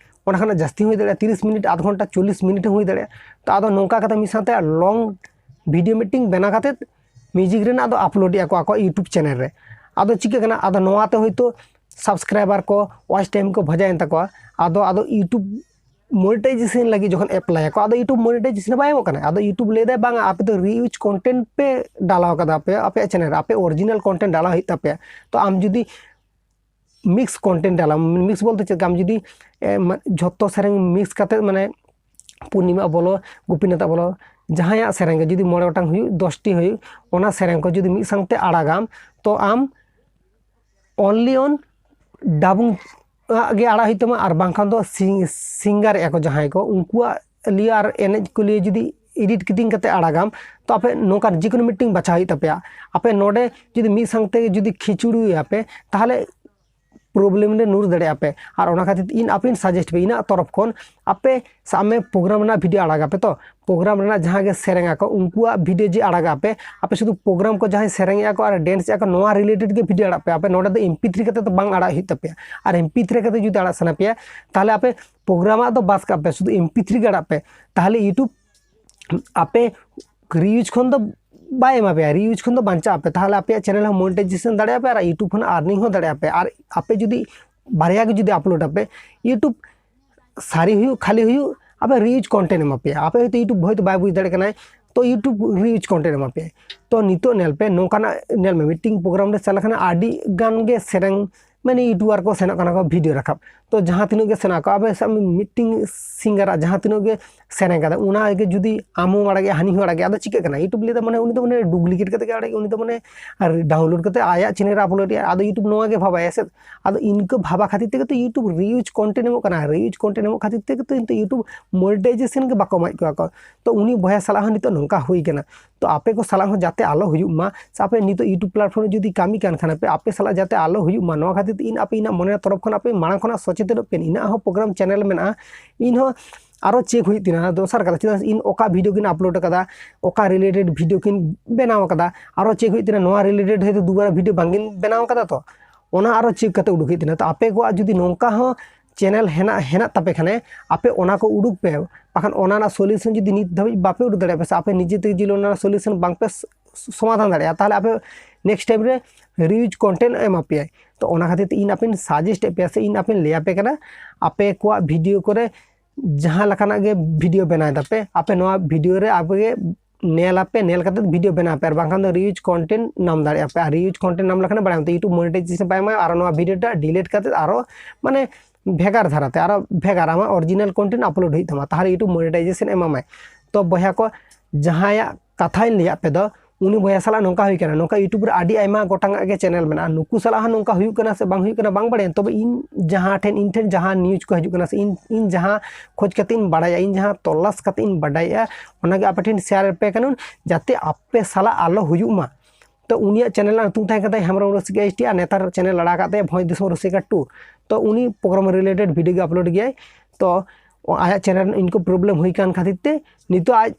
ᱚᱱᱟ ᱠᱷᱚᱱᱟᱜ ᱡᱟᱹᱥᱛᱤ ᱦᱚᱸ ᱦᱩᱭ ᱫᱟᱲᱮᱭᱟᱜᱼᱟ, ᱛᱤᱨᱤᱥ ᱢᱤᱱᱤᱴ, ᱟᱫᱷ ᱜᱷᱚᱱᱴᱟ, ᱪᱚᱞᱞᱤᱥ ᱢᱤᱱᱤᱴ ᱦᱚᱸ ᱦᱩᱭ ᱫᱟᱲᱮᱭᱟᱜᱼᱟ᱾ ᱛᱚ ᱟᱫᱚ ᱱᱚᱝᱠᱟ ᱠᱟᱛᱮ ᱢᱤᱫ ᱥᱟᱶᱛᱮ ᱞᱚᱝ ᱵᱷᱤᱰᱤᱭᱳ ᱢᱤᱫᱴᱤᱝ ᱵᱮᱱᱟᱣ ᱠᱟᱛᱮ ᱢᱤᱣᱡᱤᱠ ᱨᱮᱱᱟᱜ ᱟᱫᱚ ᱟᱯᱞᱳᱰ ᱮᱫᱼᱟ ᱠᱚ ᱟᱠᱚᱣᱟᱜ YouTube ᱪᱮᱱᱮᱞ ᱨᱮ᱾ ᱟᱫᱚ ᱪᱤᱠᱟᱹᱜ ᱠᱟᱱᱟ, ᱟᱫᱚ ᱱᱚᱣᱟᱛᱮ ᱦᱚᱭᱛᱳ ᱥᱟᱵᱥᱠᱨᱟᱭᱵᱟᱨ ᱠᱚ, ᱣᱟᱪ ᱴᱟᱭᱤᱢ ᱠᱚ ᱵᱷᱟᱡᱟᱭᱮᱱ ᱛᱟᱠᱚᱣᱟ᱾ ᱟᱫᱚ, ᱟᱫᱚ YouTube ᱢᱚᱱᱤᱴᱟᱭᱡᱮᱥᱚᱱ ᱞᱟᱹᱜᱤᱫ ᱡᱚᱠᱷᱚᱱ ᱮᱯᱞᱟᱭ ᱟᱠᱚ, ᱟᱫᱚ YouTube ᱢᱚᱱᱤᱴᱟᱭᱡᱮᱥᱚᱱ ᱵᱟᱭ ᱮᱢᱚᱜ ᱠᱟᱱᱟ᱾ ᱟᱫᱚ YouTube ᱞᱟᱹᱭ ᱫᱟᱭ, "ᱵᱟᱝᱟ, ᱟᱯᱮ ᱫᱚ ᱨᱤᱭᱩᱡᱽ ᱠᱚᱱᱴᱮᱱᱴ ᱯᱮ ᱰᱟᱞᱟᱣ ᱠᱟᱫᱟ, ᱟᱯᱮ, ᱟᱯᱮᱭᱟᱜ ᱪᱮᱱᱮᱞ ᱨᱮ ᱟᱯᱮ ᱚᱨᱤᱡᱤᱱᱟᱞ ᱠᱚᱱᱴᱮᱱᱴ ᱰᱟᱞᱟᱣ ᱦᱩᱭᱩᱜ ᱛᱟᱯᱮᱭᱟ᱾" ᱛᱚ ᱟᱢ ᱡᱩᱫᱤ ᱢᱤᱠᱥ ᱠᱚᱱᱴᱮᱱᱴ ᱟᱞᱚᱢ, ᱢᱤᱠᱥ ᱵᱚᱞᱛᱮ ᱪᱮᱫ ᱞᱮᱠᱟ, ᱟᱢ ᱡᱩᱫᱤ ᱮ, ᱢᱟ-, ᱡᱷᱚᱛᱚ ᱥᱮᱨᱮᱧ ᱢᱤᱠᱥ ᱠᱟᱛᱮ, ᱢᱟᱱᱮ ᱯᱩᱨᱱᱤᱢᱟ ᱵᱚᱞᱚ, ᱜᱳᱯᱤᱱᱟᱛᱷ ᱵᱚᱞᱚ, ᱡᱟᱦᱟᱸᱭᱟᱜ ᱥᱮᱨᱮᱧ ᱜᱮ ᱡᱩᱫᱤ ᱢᱚᱬᱮ ᱜᱚᱴᱟᱝ ᱦᱩᱭᱩᱜ, ᱫᱚᱥᱴᱤ ᱦᱩᱭᱩᱜ, ᱚᱱᱟ ᱥᱮᱨᱮᱧ ᱠᱚ ᱡᱩᱫᱤ ᱢᱤᱫ ᱥᱟᱶᱛᱮ ᱟᱲᱟᱜᱟᱢ, ᱛᱚ ᱟᱢ only on ᱰᱟᱵᱩᱝ ᱟᱜ ᱜᱮ ᱟᱲᱟᱜ ᱦᱩᱭᱩᱜ ᱛᱟᱢᱟ, ᱟᱨ ᱵᱟᱝᱠᱷᱟᱱ ᱫᱚ ᱥᱤᱝ-, ᱥᱤᱝᱜᱟᱨᱮᱜᱼᱟ ᱠᱚ ᱡᱟᱦᱟᱸᱭ ᱠᱚ, ᱩᱱᱠᱩᱣᱟᱜ ᱞᱤᱭᱮ ᱟᱨ ᱮᱱᱮᱡ ᱠᱚ ᱞᱤᱭᱮ ᱡᱩᱫᱤ ᱮᱰᱤᱴ ᱠᱤᱴᱤᱝ ᱠᱟᱛᱮ ᱟᱲᱟᱜᱟᱢ, ᱛᱚ ᱟᱯᱮ ᱱᱚᱝᱠᱟᱱ ᱡᱮ ᱠᱳᱱᱳ ᱢᱤᱫᱴᱤᱝ ᱵᱟᱪᱷᱟᱣ ᱦᱩᱭᱩᱜ ᱛᱟᱯᱮᱭᱟ᱾ ᱟᱯᱮ ᱱᱚᱰᱮ ᱡᱩᱫᱤ ᱢᱤᱫ ᱥᱟᱶᱛᱮ ᱡᱩᱫᱤ ᱠᱷᱤᱪᱩᱲᱤᱭᱟᱯᱮ, ᱛᱟᱦᱚᱞᱮ ᱯᱨᱚᱵᱞᱮᱢ ᱨᱮ ᱧᱩᱨ ᱫᱟᱲᱮᱭᱟᱜᱼᱟ ᱯᱮ᱾ ᱟᱨ ᱚᱱᱟ ᱠᱷᱟᱹᱛᱤᱨ ᱛᱮ ᱤᱧ ᱟᱯᱮᱧ ᱥᱟᱡᱮᱥᱴ ᱯᱮ, ᱤᱧᱟᱹᱜ ᱛᱚᱨᱚᱯ ᱠᱷᱚᱱ, ᱟᱯᱮ ᱥᱟᱵ ᱢᱮ ᱯᱨᱳᱜᱨᱟᱢ ᱨᱮᱱᱟᱜ ᱵᱷᱤᱰᱤᱭᱳ ᱟᱲᱟᱜᱟᱯᱮ, ᱛᱚ ᱯᱨᱳᱜᱨᱟᱢ ᱨᱮᱱᱟᱜ ᱡᱟᱦᱟᱸ ᱜᱮ ᱥᱮᱨᱮᱧ ᱟᱠᱚ, ᱩᱱᱠᱩᱣᱟᱜ ᱵᱷᱤᱰᱤᱭᱳ ᱡᱮ ᱟᱲᱟᱜᱟᱯᱮ, ᱟᱯᱮ ᱥᱩᱫᱷᱩ ᱯᱨᱳᱜᱨᱟᱢ ᱠᱚ ᱡᱟᱦᱟᱸᱭ ᱥᱮᱨᱮᱧᱮᱜᱼᱟ ᱠᱚ ᱟᱨ ᱰᱮᱱᱥ ᱮᱜᱼᱟ ᱠᱚ, ᱱᱚᱣᱟ ᱨᱤᱞᱮᱴᱮᱰ ᱜᱮ ᱵᱷᱤᱰᱤᱭᱳ ᱟᱲᱟᱜ ᱯᱮ᱾ ᱟᱯᱮ ᱱᱚᱰᱮ ᱫᱚ ᱮᱢ ᱯᱤ ᱛᱷᱨᱤ ᱠᱟᱛᱮ ᱫᱚ ᱵᱟᱝ ᱟᱲᱟᱜ ᱦᱩᱭᱩᱜ ᱛᱟᱯᱮᱭᱟ᱾ ᱟᱨ ᱮᱢ ᱯᱤ ᱛᱷᱨᱤ ᱠᱟᱛᱮ ᱡᱩᱫᱤ ᱟᱲᱟᱜ ᱥᱟᱱᱟ ᱯᱮᱭᱟ, ᱛᱟᱦᱚᱞᱮ ᱟᱯᱮ ᱯᱨᱳᱜᱨᱟᱢᱟᱜ ᱫᱚ ᱵᱟᱫ ᱠᱟᱜ ᱯᱮ, ᱥᱩᱫᱷᱩ ᱮᱢ ᱯᱤ ᱛᱷᱨᱤ ᱜᱮ ᱟᱲᱟᱜ ᱯᱮ᱾ ᱛᱟᱦᱚᱞᱮ YouTube ᱟᱯᱮ ᱨᱤᱭᱩᱡᱽ ᱠᱷᱚᱱ ᱫᱚ ᱵᱟᱭ ᱮᱢᱟ ᱯᱮᱭᱟ, ᱨᱤᱭᱩᱡᱽ ᱠᱷᱚᱱ ᱫᱚ ᱵᱟᱧᱪᱟᱜ ᱟᱯᱮ᱾ ᱛᱟᱦᱚᱞᱮ ᱟᱯᱮᱭᱟᱜ ᱪᱮᱱᱮᱞ ᱦᱚᱸ ᱢᱚᱱᱮᱴᱟᱭᱡᱮᱥᱚᱱ ᱫᱟᱲᱮᱭᱟᱜᱼᱟ ᱯᱮ ᱟᱨ YouTube ᱠᱷᱚᱱ ᱟᱨᱱᱤᱝ ᱦᱚᱸ ᱫᱟᱲᱮᱭᱟᱜᱼᱟ ᱯᱮ᱾ ᱟᱨ ᱟᱯᱮ ᱡᱩᱫᱤ ᱵᱟᱨᱭᱟ ᱜᱮ ᱡᱩᱫᱤ ᱟᱯᱞᱳᱰ ᱟᱯᱮ, YouTube ᱥᱟᱹᱨᱤ ᱦᱩᱭᱩᱜ ᱠᱷᱟᱹᱞᱤ ᱦᱩᱭᱩᱜ, ᱟᱯᱮ ᱨᱤᱭᱩᱡᱽ ᱠᱚᱱᱴᱮᱱᱴ ᱮᱢᱟ ᱯᱮᱭᱟ᱾ ᱟᱯᱮ ᱦᱚᱭᱛᱳ YouTube ᱦᱚᱭᱛᱳ ᱵᱟᱭ ᱵᱩᱡᱽ ᱫᱟᱲᱮᱭᱟᱜ ᱠᱟᱱᱟᱭ, ᱛᱚ YouTube ᱨᱤᱭᱩᱡᱽ ᱠᱚᱱᱴᱮᱱᱴ ᱮᱢᱟ ᱯᱮᱭᱟ᱾ ᱛᱚ ᱱᱤᱛᱚᱜ ᱧᱮᱞ ᱯᱮ, ᱱᱚᱝᱠᱟᱱᱟᱜ ᱧᱮᱞ ᱢᱮ, ᱢᱤᱫᱴᱤᱝ ᱯᱨᱳᱜᱨᱟᱢ ᱨᱮ ᱪᱟᱞᱟᱣ ᱞᱮᱠᱷᱟᱱ ᱟᱹᱰᱤ ᱜᱟᱱ ᱜᱮ ᱥᱮᱨᱮᱧ, ᱢᱟᱱᱮ YouTuber ᱠᱚ ᱥᱮᱱᱚᱜ ᱠᱟᱱᱟ ᱠᱚ ᱵᱷᱤᱰᱤᱭᱳ ᱨᱟᱠᱟᱵ᱾ ᱛᱚ ᱡᱟᱦᱟᱸ ᱛᱤᱱᱟᱹᱜ ᱜᱮ ᱥᱮᱱᱚᱜ ᱟᱠᱚ, ᱟᱯᱮ ᱥᱟᱵ ᱢᱮ ᱢᱤᱫᱴᱤᱝ ᱥᱤᱝᱜᱟᱨᱟᱜ ᱡᱟᱦᱟᱸ ᱛᱤᱱᱟᱹᱜ ᱜᱮ ᱥᱮᱨᱮᱧ ᱠᱟᱫᱟ, ᱚᱱᱟ ᱜᱮ ᱡᱩᱫᱤ ᱟᱢ ᱦᱚᱸᱢ ᱟᱲᱟᱜᱮᱜᱼᱟ, ᱦᱟᱹᱱᱤ ᱦᱚᱸ ᱟᱲᱟᱜᱮᱜᱼᱟ, ᱟᱫᱚ ᱪᱤᱠᱟᱹᱜ ᱠᱟᱱᱟ? YouTube ᱞᱟᱹᱭ ᱫᱟ ᱢᱟᱱᱮ ᱩᱱᱤ ᱫᱚ ᱢᱟᱱᱮ ᱰᱩᱯᱞᱤᱠᱮᱴ ᱠᱟᱛᱮ ᱜᱮ ᱟᱲᱟᱜᱮᱜᱼᱟ, ᱩᱱᱤ ᱫᱚ ᱢᱟᱱᱮ ᱟᱨ ᱰᱟᱣᱩᱱᱞᱳᱰ ᱠᱟᱛᱮ ᱟᱭᱟᱜ ᱪᱮᱱᱮᱞ ᱨᱮ ᱟᱯᱞᱳᱰ ᱮᱜᱼᱟ᱾ ᱟᱫᱚ YouTube ᱱᱚᱣᱟ ᱜᱮ ᱵᱷᱟᱵᱟᱭᱟ ᱥᱮ? ᱟᱫᱚ ᱤᱱᱠᱟᱹ ᱵᱷᱟᱵᱟ ᱠᱷᱟᱹᱛᱤᱨ ᱛᱮᱜᱮ ᱛᱚ YouTube ᱨᱤᱭᱩᱡᱽ ᱠᱚᱱᱴᱮᱱᱴ ᱮᱢᱚᱜ ᱠᱟᱱᱟ, ᱨᱤᱭᱩᱡᱽ ᱠᱚᱱᱴᱮᱱᱴ ᱮᱢᱚᱜ ᱠᱷᱟᱹᱛᱤᱨ ᱛᱮᱜᱮ ᱛᱚ ᱱᱤᱛᱚᱜ YouTube ᱢᱚᱱᱤᱴᱟᱭᱡᱮᱥᱚᱱ ᱜᱮ ᱵᱟᱠᱚ ᱮᱢᱟᱭᱮᱫ ᱠᱚᱣᱟ ᱠᱚ᱾ ᱛᱚ ᱩᱱᱤ ᱵᱚᱭᱦᱟ ᱥᱟᱞᱟᱜ ᱦᱚᱸ ᱱᱤᱛᱚᱜ ᱱᱚᱝᱠᱟ ᱦᱩᱭ ᱠᱟᱱᱟ᱾ ᱛᱚ ᱟᱯᱮ ᱠᱚ ᱥᱟᱞᱟᱜ ᱦᱚᱸ ᱡᱟᱛᱮ ᱟᱞᱚ ᱦᱩᱭᱩᱜ ᱢᱟ, ᱥᱮ ᱟᱯᱮ ᱱᱤᱛᱚᱜ YouTube platform ᱨᱮ ᱡᱩᱫᱤ ᱠᱟᱹᱢᱤ ᱠᱟᱱ ᱠᱷᱟᱱ ᱯᱮ, ᱟᱯᱮ ᱥᱟᱞᱟᱜ ᱡᱟᱛᱮ ᱟᱞᱚ ᱦᱩᱭᱩᱜ ᱢᱟ, ᱱᱚᱣᱟ ᱠᱷᱟᱹᱛᱤᱨ ᱛᱮ ᱤᱧ ᱟᱯᱮ ᱤᱧᱟᱹᱜ ᱢᱚᱱᱮ ᱛᱚᱨᱚᱯ ᱠᱷᱚᱱ ᱟᱯᱮ ᱢᱟᱲᱟᱝ ᱠᱷᱚᱱᱟᱜ ᱥᱚᱪᱮᱛᱚᱱᱚᱜ ᱯᱮ᱾ ᱤᱧᱟᱹᱜ ᱦᱚᱸ ᱯᱨᱳᱜᱨᱟᱢ ᱪᱮᱱᱮᱞ ᱢᱮᱱᱟᱜᱼᱟ, ᱤᱧ ᱦᱚᱸ ᱟᱨᱚ ᱪᱮᱠ ᱦᱩᱭᱩᱜ ᱛᱤᱧᱟᱹ ᱫᱚᱥᱟᱨ ᱠᱟᱛᱷᱟ, ᱪᱮᱫᱟᱜ ᱥᱮ ᱤᱧ ᱚᱠᱟ ᱵᱷᱤᱰᱤᱭᱳ ᱠᱤᱱ ᱟᱯᱞᱳᱰ ᱟᱠᱟᱫᱟ, ᱚᱠᱟ ᱨᱤᱞᱮᱴᱮᱰ ᱵᱷᱤᱰᱤᱭᱳ ᱠᱤᱱ ᱵᱮᱱᱟᱣ ᱟᱠᱟᱫᱟ, ᱟᱨᱚ ᱪᱮᱠ ᱦᱩᱭᱩᱜ ᱛᱤᱧᱟᱹ ᱱᱚᱣᱟ ᱨᱤᱞᱮᱴᱮᱰ ᱦᱚᱭᱛᱳ ᱫᱩᱵᱟᱨᱟ ᱵᱷᱤᱰᱤᱭᱳ ᱵᱟᱝᱠᱤᱱ ᱵᱮᱱᱟᱣ ᱟᱠᱟᱫᱟ, ᱛᱚ ᱚᱱᱟ ᱟᱨᱚ ᱪᱮᱠ ᱠᱟᱛᱮ ᱩᱰᱩᱠ ᱦᱩᱭᱩᱜ ᱛᱤᱧᱟᱹ᱾ ᱛᱚ ᱟᱯᱮ ᱠᱚᱣᱟᱜ ᱡᱩᱫᱤ ᱱᱚᱝᱠᱟ ᱦᱚᱸ ᱪᱮᱱᱮᱞ ᱦᱮᱱᱟᱜ, ᱦᱮᱱᱟᱜ ᱛᱟᱯᱮ ᱠᱷᱟᱱᱮ, ᱟᱯᱮ ᱚᱱᱟ ᱠᱚ ᱩᱰᱩᱠ ᱯᱮ, ᱵᱟᱠᱷᱟᱱ ᱚᱱᱟ ᱨᱮᱱᱟᱜ ᱥᱚᱞᱤᱭᱩᱥᱚᱱ ᱡᱩᱫᱤ ᱱᱤᱛ ᱫᱷᱟᱹᱵᱤᱡ ᱵᱟᱯᱮ ᱩᱰᱩᱠ ᱫᱟᱲᱮᱭᱟᱜᱼᱟ ᱯᱮ, ᱥᱮ ᱟᱯᱮ ᱱᱤᱡᱮ ᱛᱮᱜᱮ ᱡᱩᱫᱤ ᱚᱱᱟ ᱨᱮᱱᱟᱜ ᱥᱚᱞᱤᱭᱩᱥᱚᱱ ᱵᱟᱝᱯᱮ ᱥ-, ᱥᱚᱢᱟᱫᱷᱟᱱ ᱫᱟᱲᱮᱭᱟᱜᱼᱟ, ᱛᱟᱦᱚᱞᱮ ᱟᱯᱮ ᱱᱮᱠᱥᱴ ᱴᱟᱭᱤᱢ ᱨᱮ ᱨᱤᱭᱩᱡᱽ ᱠᱚᱱᱴᱮᱱᱴ ᱮᱢᱟ ᱯᱮᱭᱟᱭ᱾ ᱛᱚ ᱚᱱᱟ ᱠᱷᱟᱹᱛᱤᱨ ᱛᱮ ᱤᱧ ᱟᱯᱮᱧ ᱥᱟᱡᱮᱥᱴ ᱮᱫ ᱯᱮᱭᱟ, ᱥᱮ ᱤᱧ ᱟᱯᱮᱧ ᱞᱟᱹᱭ ᱟᱯᱮ ᱠᱟᱱᱟ, ᱟᱯᱮ ᱠᱚᱣᱟᱜ ᱵᱷᱤᱰᱤᱭᱳ ᱠᱚᱨᱮ ᱡᱟᱦᱟᱸ ᱞᱮᱠᱟᱱᱟᱜ ᱜᱮ ᱵᱷᱤᱰᱤᱭᱳ ᱵᱮᱱᱟᱣ ᱫᱟᱯᱮ, ᱟᱯᱮ ᱱᱚᱣᱟ ᱵᱷᱤᱰᱤᱭᱳ ᱨᱮ ᱟᱯᱮ ᱜᱮ ᱧᱮᱞ ᱟᱯᱮ, ᱧᱮᱞ ᱠᱟᱛᱮ ᱵᱷᱤᱰᱤᱭᱳ ᱵᱮᱱᱟᱣ ᱯᱮ, ᱟᱨ ᱵᱟᱝᱠᱷᱟᱱ ᱫᱚ ᱨᱤᱭᱩᱡᱽ ᱠᱚᱱᱴᱮᱱᱴ ᱧᱟᱢ ᱫᱟᱲᱮᱭᱟᱜᱼᱟ ᱯᱮ᱾ ᱟᱨ ᱨᱤᱭᱩᱡᱽ ᱠᱚᱱᱴᱮᱱᱴ ᱧᱟᱢ ᱞᱮᱠᱷᱟᱱ ᱵᱟᱲᱟᱭᱟᱢ ᱛᱚ YouTube ᱢᱚᱱᱮᱴᱟᱭᱡᱮᱥᱚᱱ ᱵᱟᱭ ᱮᱢᱟ, ᱟᱨ ᱱᱚᱣᱟ ᱵᱷᱤᱰᱤᱭᱳ ᱴᱟ ᱰᱤᱞᱤᱴ ᱠᱟᱛᱮ ᱟᱨᱚ ᱢᱟᱱᱮ ᱵᱷᱮᱜᱟᱨ ᱫᱷᱟᱨᱟᱛᱮ, ᱟᱨᱚ ᱵᱷᱮᱜᱟᱨ ᱟᱢᱟᱜ ᱚᱨᱤᱡᱤᱱᱟᱞ ᱠᱚᱱᱴᱮᱱᱴ ᱟᱯᱞᱳᱰ ᱦᱩᱭᱩᱜ ᱛᱟᱢᱟ, ᱛᱟᱦᱚᱞᱮ YouTube ᱢᱚᱱᱮᱴᱟᱭᱡᱮᱥᱚᱱ ᱮᱢᱟᱢᱟᱭ᱾ ᱛᱚ ᱵᱚᱭᱦᱟ ᱠᱚ, ᱡᱟᱦᱟᱸᱭᱟᱜ ᱠᱟᱛᱷᱟᱧ ᱞᱟᱹᱭᱟᱫ ᱯᱮ ᱫᱚ, ᱩᱱᱤ ᱵᱚᱭᱦᱟ ᱥᱟᱞᱟᱜ ᱱᱚᱝᱠᱟ ᱦᱩᱭ ᱠᱟᱱᱟ, ᱱᱚᱝᱠᱟ YouTube ᱨᱮ ᱟᱹᱰᱤ ᱟᱭᱢᱟ ᱜᱚᱴᱟᱝᱟᱜ ᱜᱮ ᱪᱮᱱᱮᱞ ᱢᱮᱱᱟᱜᱼᱟ, ᱱᱩᱠᱩ ᱥᱟᱞᱟᱜ ᱦᱚᱸ ᱱᱚᱝᱠᱟ ᱦᱩᱭᱩᱜ ᱠᱟᱱᱟ ᱥᱮ ᱵᱟᱝ ᱦᱩᱭᱩᱜ ᱠᱟᱱᱟ ᱵᱟᱝ ᱵᱟᱲᱟᱭᱟ, ᱛᱚᱵᱮ ᱤᱧ ᱡᱟᱦᱟᱸ ᱴᱷᱮᱱ, ᱤᱧ ᱴᱷᱮᱱ ᱡᱟᱦᱟᱸ ᱱᱤᱭᱩᱡᱽ ᱠᱚ ᱦᱤᱡᱩᱜ ᱠᱟᱱᱟ ᱥᱮ ᱤᱧ, ᱤᱧ ᱡᱟᱦᱟᱸ ᱠᱷᱚᱡᱽ ᱠᱟᱛᱮ ᱤᱧ ᱵᱟᱲᱟᱭᱟ, ᱤᱧ ᱡᱟᱦᱟᱸ ᱛᱚᱞᱟᱥ ᱠᱟᱛᱮ ᱤᱧ ᱵᱟᱰᱟᱭᱮᱜᱼᱟ, ᱚᱱᱟᱜᱮ ᱟᱯᱮ ᱴᱷᱮᱱ ᱥᱮᱭᱟᱨ ᱯᱮ ᱠᱟᱱᱟ, ᱡᱟᱛᱮ ᱟᱯᱮ ᱥᱟᱞᱟᱜ ᱟᱞᱚ ᱦᱩᱭᱩᱜ ᱢᱟ᱾ ᱛᱚ ᱩᱱᱤᱭᱟᱜ ᱪᱮᱱᱮᱞ ᱨᱮᱱᱟᱜ ᱧᱩᱛᱩᱢ ᱛᱟᱦᱮᱸ ᱠᱟᱱ ᱛᱟᱭᱟ ᱦᱮᱢᱵᱨᱚᱢ ᱨᱩᱥᱤᱠᱟ ᱮᱭᱤᱪ ᱰᱤ, ᱟᱨ ᱱᱮᱛᱟᱨ ᱪᱮᱱᱮᱞ ᱟᱲᱟᱜ ᱠᱟᱜ ᱛᱟᱭᱟ ᱵᱷᱚᱸᱡᱽ ᱫᱤᱥᱚᱢ ᱨᱩᱥᱤᱠᱟ ᱴᱩ᱾ ᱛᱚ ᱩᱱᱤ ᱯᱨᱳᱜᱨᱟᱢ ᱨᱤᱞᱮᱴᱮᱰ ᱵᱷᱤᱰᱤᱭᱳ ᱜᱮ ᱟᱯᱞᱳᱰ ᱜᱮᱭᱟᱭ᱾ ᱛᱚ ᱟᱭᱟᱜ ᱪᱮᱱᱮᱞ ᱨᱮᱱᱟᱜ ᱤᱱᱠᱟᱹ ᱯᱨᱚᱵᱞᱮᱢ ᱦᱩᱭ ᱠᱟᱱ ᱠᱷᱟᱹᱛᱤᱨ ᱛᱮ ᱱᱤᱛᱚᱜ ᱟᱡ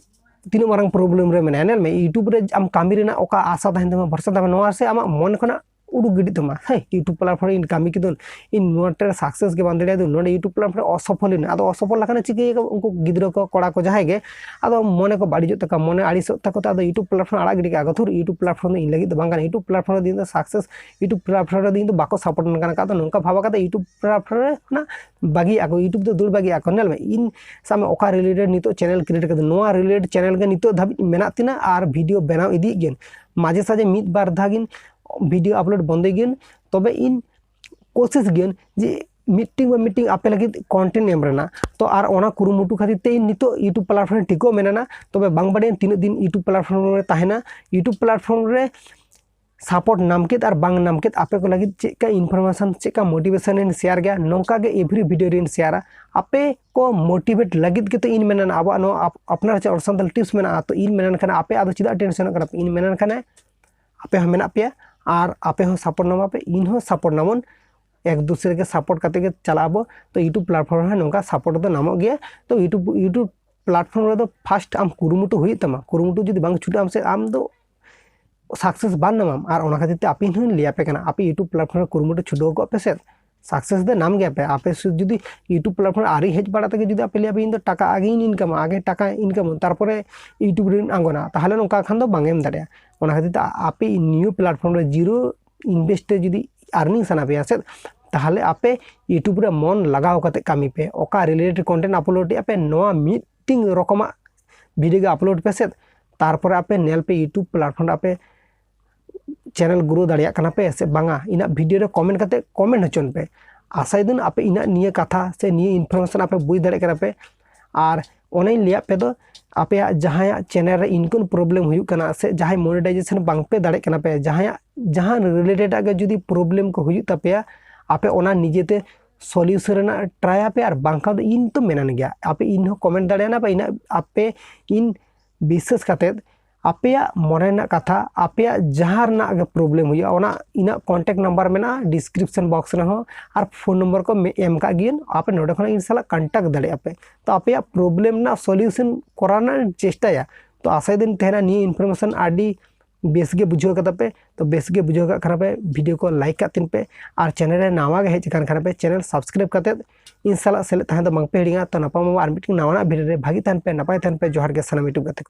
ᱛᱤᱱᱟᱹᱜ ᱢᱟᱨᱟᱝ ᱯᱨᱚᱵᱞᱮᱢ ᱨᱮ ᱢᱮᱱᱟᱭᱟ᱾ ᱧᱮᱞ ᱢᱮ, YouTube ᱨᱮ ᱟᱢ ᱠᱟᱹᱢᱤ ᱨᱮᱱᱟᱜ ᱚᱠᱟ ᱟᱥᱟ ᱛᱟᱦᱮᱱ ᱛᱟᱢᱟ, ᱵᱷᱚᱨᱥᱟ ᱛᱟᱦᱮᱱ ᱛᱟᱢᱟ, ᱱᱚᱣᱟ ᱥᱮ ᱟᱢᱟᱜ ᱢᱚᱱᱮ ᱠᱷᱚᱱᱟᱜ ᱩᱰᱩᱠ ᱜᱤᱰᱤᱜ ᱛᱟᱢᱟ, ᱦᱮᱸ, YouTube platform ᱨᱮ ᱤᱧ ᱠᱟᱹᱢᱤ ᱠᱤᱫᱟᱹᱧ, ᱤᱧ ᱱᱚᱣᱟ ᱴᱨᱮ ᱥᱟᱠᱥᱮᱥ ᱜᱮ ᱵᱟᱝ ᱫᱟᱲᱮᱭᱟᱫᱟᱹᱧ, ᱱᱚᱰᱮ YouTube platform ᱨᱮ ᱚᱥᱚᱯᱷᱚᱞ ᱮᱱᱟ᱾ ᱟᱫᱚ ᱚᱥᱚᱯᱷᱚᱞ ᱞᱮᱠᱷᱟᱱ ᱪᱤᱠᱟᱹᱭᱟᱠᱚ ᱩᱱᱠᱩ ᱜᱤᱫᱽᱨᱟᱹ ᱠᱚ, ᱠᱚᱲᱟ ᱠᱚ, ᱡᱟᱦᱟᱸᱭ ᱜᱮ? ᱟᱫᱚ ᱢᱚᱱᱮ ᱠᱚ ᱵᱟᱹᱲᱤᱡᱚᱜ ᱛᱟᱠᱚᱣᱟ, ᱢᱚᱱᱮ ᱟᱹᱲᱤᱥᱚᱜ ᱛᱟᱠᱚ ᱛᱮ ᱟᱫᱚ YouTube platform ᱟᱲᱟᱜ ᱜᱤᱰᱤ ᱠᱟᱜᱼᱟ ᱠᱚ, "ᱛᱷᱩᱨ, YouTube platform ᱫᱚ ᱤᱧ ᱞᱟᱹᱜᱤᱫ ᱫᱚ ᱵᱟᱝ ᱠᱟᱱᱟ, YouTube platform ᱨᱮ ᱫᱚ ᱤᱧ ᱫᱚ ᱥᱟᱠᱥᱮᱥ, YouTube platform ᱨᱮ ᱫᱚ ᱤᱧ ᱫᱚ ᱵᱟᱠᱚ ᱥᱟᱯᱳᱨᱴ ᱠᱟᱱᱟ ᱠᱚ", ᱟᱫᱚ ᱱᱚᱝᱠᱟ ᱵᱷᱟᱵᱟ ᱠᱟᱛᱮ YouTube platform ᱨᱮ ᱠᱷᱚᱱᱟᱜ ᱵᱟᱹᱜᱤᱭᱟᱜ ᱟᱠᱚ, YouTube ᱫᱚ ᱫᱟᱹᱲ ᱵᱟᱹᱜᱤᱭᱟᱜ ᱟᱠᱚ᱾ ᱧᱮᱞ ᱢᱮ, ᱤᱧ ᱥᱟᱵ ᱢᱮ ᱚᱠᱟ ᱨᱤᱞᱮᱴᱮᱰ ᱱᱤᱛᱚᱜ ᱪᱮᱱᱮᱞ ᱠᱨᱤᱭᱮᱴ ᱠᱟᱫᱟ, ᱱᱚᱣᱟ ᱨᱤᱞᱮᱴᱮᱰ ᱪᱮᱱᱮᱞ ᱜᱮ ᱱᱤᱛᱚᱜ ᱫᱷᱟᱹᱵᱤᱡ ᱢᱮᱱᱟᱜ ᱛᱤᱧᱟ ᱟᱨ ᱵᱷᱤᱰᱤᱭᱳ ᱵᱮᱱᱟᱣ ᱤᱫᱤᱭᱮᱫ ᱜᱤᱭᱟᱹᱧ᱾ ᱢᱟᱡᱷᱮ ᱥᱟᱡᱷᱮ ᱢᱤᱫ ᱵᱟᱨ ᱫᱷᱟᱣ ᱜᱤᱧ ᱵᱷᱤᱰᱤᱭᱳ ᱟᱯᱞᱳᱰ ᱵᱚᱱᱫᱚᱭ ᱜᱤᱭᱟᱹᱧ, ᱛᱚᱵᱮ ᱤᱧ ᱠᱳᱥᱤᱥ ᱜᱤᱭᱟᱹᱧ ᱡᱮ ᱢᱤᱫᱴᱤᱝ ᱵᱟ ᱢᱤᱫᱴᱤᱝ ᱟᱯᱮ ᱞᱟᱹᱜᱤᱫ ᱠᱚᱱᱴᱮᱱᱴ ᱮᱢ ᱨᱮᱱᱟᱜ᱾ ᱛᱚ ᱟᱨ ᱚᱱᱟ ᱠᱩᱨᱩᱢᱩᱴᱩ ᱠᱷᱟᱹᱛᱤᱨ ᱛᱮ ᱤᱧ ᱱᱤᱛᱚᱜ YouTube platform ᱨᱮ ᱴᱤᱠᱟᱹᱣ ᱢᱮᱱᱟᱜᱼᱟ, ᱛᱚᱵᱮ ᱵᱟᱝ ᱵᱟᱰᱟᱭᱟᱹᱧ ᱛᱤᱱᱟᱹᱜ ᱫᱤᱱ YouTube platform ᱨᱮ ᱛᱟᱦᱮᱱᱟ᱾ YouTube platform ᱨᱮ ᱥᱟᱯᱳᱨᱴ ᱧᱟᱢ ᱠᱮᱫ ᱟᱨ ᱵᱟᱝ ᱧᱟᱢ ᱠᱮᱫ, ᱟᱯᱮ ᱠᱚ ᱞᱟᱹᱜᱤᱫ ᱪᱮᱫ ᱠᱟ ᱤᱱᱯᱷᱚᱨᱢᱮᱥᱚᱱ, ᱪᱮᱫ ᱠᱟ ᱢᱳᱴᱤᱵᱷᱮᱥᱚᱱ ᱤᱧ ᱥᱮᱭᱟᱨ ᱜᱮᱭᱟ, ᱱᱚᱝᱠᱟ ᱜᱮ ᱮᱵᱷᱨᱤ ᱵᱷᱤᱰᱤᱭᱳ ᱨᱤᱧ ᱥᱮᱭᱟᱨᱟ᱾ ᱟᱯᱮ ᱠᱚ ᱢᱳᱴᱤᱵᱷᱮᱴ ᱞᱟᱹᱜᱤᱫ ᱜᱮᱛᱚ ᱤᱧ ᱢᱮᱱᱟ, ᱟᱵᱚᱣᱟᱜ ᱱᱚᱣᱟ ᱟᱯ-, ᱟᱯᱱᱟᱨ ᱪᱮ ᱚᱞ ᱥᱟᱱᱛᱟᱲ ᱴᱤᱯᱥ ᱢᱮᱱᱟᱜᱼᱟ, ᱛᱚ ᱤᱧ ᱢᱮᱱᱟᱱ ᱠᱷᱟᱱ ᱟᱯᱮ ᱟᱫᱚ ᱪᱮᱫᱟᱜ ᱴᱮᱱᱥᱚᱱᱚᱜ ᱠᱟᱱᱟ ᱯᱮ? ᱤᱧ ᱢᱮᱱᱟᱱ ᱠᱷᱟᱱ ᱟᱯᱮ ᱦᱚᱸ ᱢᱮᱱᱟᱜ ᱯᱮᱭᱟ ᱟᱨ ᱟᱯᱮ ᱦᱚᱸ ᱥᱟᱯᱳᱨᱴ ᱧᱟᱢᱟ ᱯᱮ, ᱤᱧ ᱦᱚᱸ ᱥᱟᱯᱳᱨᱴ ᱧᱟᱢᱚᱱ, ᱮᱠ ᱫᱩᱥᱨᱮ ᱜᱮ ᱥᱟᱯᱳᱨᱴ ᱠᱟᱛᱮ ᱜᱮ ᱪᱟᱞᱟᱜ ᱟᱵᱚ᱾ ᱛᱚ YouTube platform ᱨᱮ ᱱᱚᱝᱠᱟ ᱥᱟᱯᱳᱨᱴ ᱫᱚ ᱧᱟᱢᱚᱜ ᱜᱮᱭᱟ᱾ ᱛᱚ YouTube, YouTube platform ᱨᱮᱫᱚ ᱯᱷᱟᱥᱴ ᱟᱢ ᱠᱩᱨᱩᱢᱩᱴᱩ ᱦᱩᱭᱩᱜ ᱛᱟᱢᱟ, ᱠᱩᱨᱩᱢᱩᱴᱩ ᱡᱩᱫᱤ ᱵᱟᱝ ᱪᱷᱩᱴᱟᱹᱜ ᱟᱢ ᱥᱮ ᱟᱢ ᱫᱚ ᱥᱟᱠᱥᱮᱥ ᱵᱟᱝ ᱧᱟᱢᱟᱢ᱾ ᱟᱨ ᱚᱱᱟ ᱠᱷᱟᱹᱛᱤᱨ ᱛᱮ ᱟᱯᱮ ᱦᱚᱸᱧ ᱞᱟᱹᱭ ᱟᱯᱮ ᱠᱟᱱᱟ, ᱟᱯᱮ YouTube platform ᱨᱮ ᱠᱩᱨᱩᱢᱩᱴᱩ ᱪᱷᱩᱴᱟᱹᱣ ᱠᱚᱜ ᱯᱮ ᱥᱮ, ᱥᱟᱠᱥᱮᱥ ᱫᱚ ᱧᱟᱢ ᱜᱮᱭᱟ ᱯᱮ᱾ ᱟᱯᱮ ᱥᱩᱫᱷᱩ ᱡᱩᱫᱤ YouTube platform ᱨᱮ ᱟᱹᱣᱨᱤ ᱦᱮᱡ ᱵᱟᱲᱟ ᱛᱮᱜᱮ ᱡᱩᱫᱤ ᱟᱯᱮ ᱞᱟᱹᱭᱟ ᱯᱮ, "ᱤᱧ ᱫᱚ ᱴᱟᱠᱟ ᱟᱜᱮᱧ ᱤᱱᱠᱟᱢᱟ, ᱟᱜᱮ ᱴᱟᱠᱟ ᱤᱱᱠᱟᱢ, ᱛᱟᱨᱯᱚᱨᱮ YouTube ᱨᱮᱧ ᱟᱬᱜᱚᱱᱟ", ᱛᱟᱦᱚᱞᱮ ᱱᱚᱝᱠᱟ ᱠᱷᱟᱱ ᱫᱚ ᱵᱟᱝ ᱮᱢ ᱫᱟᱲᱮᱭᱟᱜᱼᱟ᱾ ᱚᱱᱟ ᱠᱷᱟᱹᱛᱤᱨ ᱛᱮ ᱟᱯᱮ ᱱᱤᱭᱩ platform ᱨᱮ ᱡᱤᱨᱳ ᱤᱱᱵᱷᱮᱥᱴ ᱛᱮ ᱡᱩᱫᱤ ᱟᱨᱱᱤᱝ ᱥᱟᱱᱟ ᱯᱮᱭᱟ ᱥᱮ, ᱛᱟᱦᱚᱞᱮ ᱟᱯᱮ YouTube ᱨᱮ ᱢᱚᱱ ᱞᱟᱜᱟᱣ ᱠᱟᱛᱮ ᱠᱟᱹᱢᱤ ᱯᱮ᱾ ᱚᱠᱟ ᱨᱤᱞᱮᱴᱮᱰ ᱠᱚᱱᱴᱮᱱᱴ ᱟᱯᱞᱳᱰ ᱮᱫᱼᱟ ᱯᱮ, ᱱᱚᱣᱟ ᱢᱤᱫᱴᱤᱝ ᱨᱚᱠᱚᱢᱟᱜ ᱵᱷᱤᱰᱤᱭᱳ ᱜᱮ ᱟᱯᱞᱳᱰ ᱯᱮ ᱥᱮ, ᱛᱟᱨᱯᱚᱨᱮ ᱟᱯᱮ ᱧᱮᱞ ᱯᱮ YouTube platform ᱨᱮ ᱟᱯᱮ channel grow ᱫᱟᱲᱮᱭᱟᱜ ᱠᱟᱱᱟ ᱯᱮ ᱥᱮ ᱵᱟᱝᱟ, ᱤᱧᱟᱹᱜ video ᱨᱮ comment ᱠᱟᱛᱮ comment ᱦᱚᱪᱚᱱ ᱯᱮ᱾ ᱟᱥᱟᱭ ᱫᱟᱹᱧ ᱟᱯᱮ ᱤᱧᱟᱹᱜ ᱱᱤᱭᱟᱹ ᱠᱟᱛᱷᱟ ᱥᱮ ᱱᱤᱭᱟᱹ information ᱟᱯᱮ ᱵᱩᱡᱽ ᱫᱟᱲᱮᱭᱟᱜ ᱠᱟᱱᱟ ᱯᱮ᱾ ᱟᱨ ᱚᱱᱮᱧ ᱞᱟᱹᱭᱟᱫ ᱯᱮ ᱫᱚ, ᱟᱯᱮᱭᱟᱜ ᱡᱟᱦᱟᱸᱭᱟᱜ channel ᱨᱮ income problem ᱦᱩᱭᱩᱜ ᱠᱟᱱᱟ ᱥᱮ ᱡᱟᱦᱟᱸᱭ monetization ᱵᱟᱝ ᱯᱮ ᱫᱟᱲᱮᱭᱟᱜ ᱠᱟᱱᱟ ᱯᱮ, ᱡᱟᱦᱟᱸᱭᱟᱜ ᱡᱟᱦᱟᱸ related ᱟᱜ ᱜᱮ ᱡᱩᱫᱤ problem ᱠᱚ ᱦᱩᱭᱩᱜ ᱛᱟᱯᱮᱭᱟ, ᱟᱯᱮ ᱚᱱᱟ ᱱᱤᱡᱮᱛᱮ solution ᱨᱮᱱᱟᱜ try ᱟᱯᱮ, ᱟᱨ ᱵᱟᱝᱠᱷᱟᱱ ᱫᱚ ᱤᱧ ᱛᱚ ᱢᱮᱱᱟᱱ ᱜᱮᱭᱟ, ᱟᱯᱮ ᱤᱧ ᱦᱚᱸ comment ᱫᱟᱲᱮᱭᱟᱜᱼᱟ ᱯᱮ, ᱤᱧᱟᱹᱜ ᱟᱯᱮ ᱤᱧ ᱵᱤᱥᱥᱟᱹᱥ ᱠᱟᱛᱮᱫ ᱟᱯᱮᱭᱟᱜ ᱢᱚᱱᱮ ᱨᱮᱱᱟᱜ ᱠᱟᱛᱷᱟ, ᱟᱯᱮᱭᱟᱜ ᱡᱟᱦᱟᱸ ᱨᱮᱱᱟᱜ ᱜᱮ problem ᱦᱩᱭᱩᱜᱼᱟ, ᱚᱱᱟ ᱤᱧᱟᱹᱜ contact number ᱢᱮᱱᱟᱜᱼᱟ description box ᱨᱮᱦᱚᱸ, ᱟᱨ phone number ᱠᱚ ᱢᱮ-, ᱮᱢ ᱠᱟᱜ ᱜᱤᱭᱟᱹᱧ, ᱟᱯᱮ ᱱᱚᱰᱮ ᱠᱷᱚᱱᱟᱜ ᱤᱧ ᱥᱟᱞᱟᱜ contact ᱫᱟᱲᱮᱭᱟᱜᱼᱟ ᱯᱮ᱾ ᱛᱚ ᱟᱯᱮᱭᱟᱜ problem ᱨᱮᱱᱟᱜ solution ᱠᱚᱨᱟᱣ ᱨᱮᱱᱟᱜ ᱤᱧ ᱪᱮᱥᱴᱟᱭᱟ᱾ ᱛᱚ ᱟᱥᱟᱭ ᱫᱟᱹᱧ ᱛᱮᱦᱮᱧᱟᱜ ᱱᱤᱭᱟᱹ information ᱟᱹᱰᱤ ᱵᱮᱥ ᱜᱮ ᱵᱩᱡᱷᱟᱹᱣ ᱠᱟᱫᱟ ᱯᱮ᱾ ᱛᱚ ᱵᱮᱥ ᱜᱮ ᱵᱩᱡᱷᱟᱹᱣ ᱠᱟᱜ ᱠᱷᱟᱱ ᱯᱮ, video ᱠᱚ like ᱠᱟᱜ ᱛᱤᱧ ᱯᱮ, ᱟᱨ channel ᱨᱮ ᱱᱟᱣᱟ ᱜᱮ ᱦᱮᱡ ᱟᱠᱟᱱ ᱠᱷᱟᱱ ᱯᱮ, channel subscribe ᱠᱟᱛᱮᱫ ᱤᱧ ᱥᱟᱞᱟᱜ ᱥᱮᱞᱮᱫ ᱛᱟᱦᱮᱸ ᱫᱚ ᱵᱟᱝ ᱯᱮ ᱦᱤᱲᱤᱧᱟ᱾ ᱛᱚ ᱧᱟᱯᱟᱢ ᱟᱵᱚ ᱟᱨ ᱢᱤᱫᱴᱮᱱ ᱱᱟᱣᱟᱱᱟᱜ video ᱨᱮ᱾ ᱵᱷᱟᱹᱜᱤ ᱛᱟᱦᱮᱱ ᱯᱮ, ᱱᱟᱯᱟᱭ ᱛᱟᱦᱮᱱ ᱯᱮ᱾ ᱡᱚᱦᱟᱨ ᱜᱮ ᱥᱟᱱᱟᱢ YouTube ᱜᱟᱛᱮ᱾